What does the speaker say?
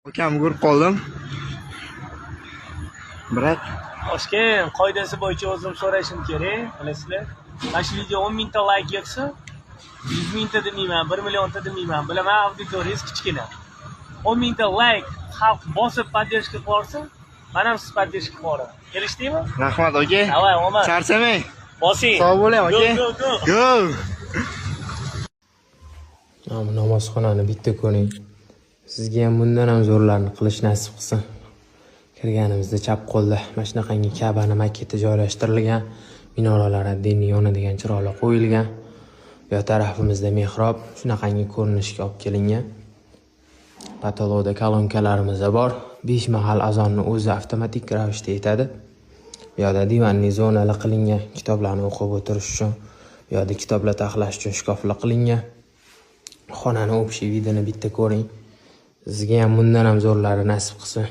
Akamni ko'rib qoldim. Брат. Toshkent qoidasi bo'yicha o'zim so'rashim kerak, bilasizlar. Mana shu video 10 mingta layk yig'sa, 100 mingta demayman, 1 millionta demayman. Bilaman, auditoriyangiz kichkina. 10 mingta layk xalq bosib, поддержка qilib yuborsa, man ham siz поддержка qilib yuboraman. Kelishdikmi? Rahmat, aka. Давай, omad. Charchamang. Bosing. Sog' bo'ling, aka. Go, go, go. Go. Mana bu namozxonani bitta ko'ring. Sizga ham bundan ham zo'rlarni qilish nasib qilsin. Kirganimizda chap qo'lda mana shunaqangi Kabani maketi joylashtirilgan. Minoralar dinni yonadigan chiroqlar qo'yilgan. Bu yoq tarafimizda mehrob shunaqangi ko'rinishga olib kelingan. Потолок da kolonkalarimiz bor. 5 mahal azonni o'zi avtomatik ravishda aytadi. Bu yoqda диванный zonalar qilingan, kitoblarni o'qib o'tirish uchun. Bu yoqda kitoblar taxlash uchun shkaflar qilingan. Xonani общий вид ini bitta ko'ring. Sizga ham bundan ham zo'rlari nasib qilsin.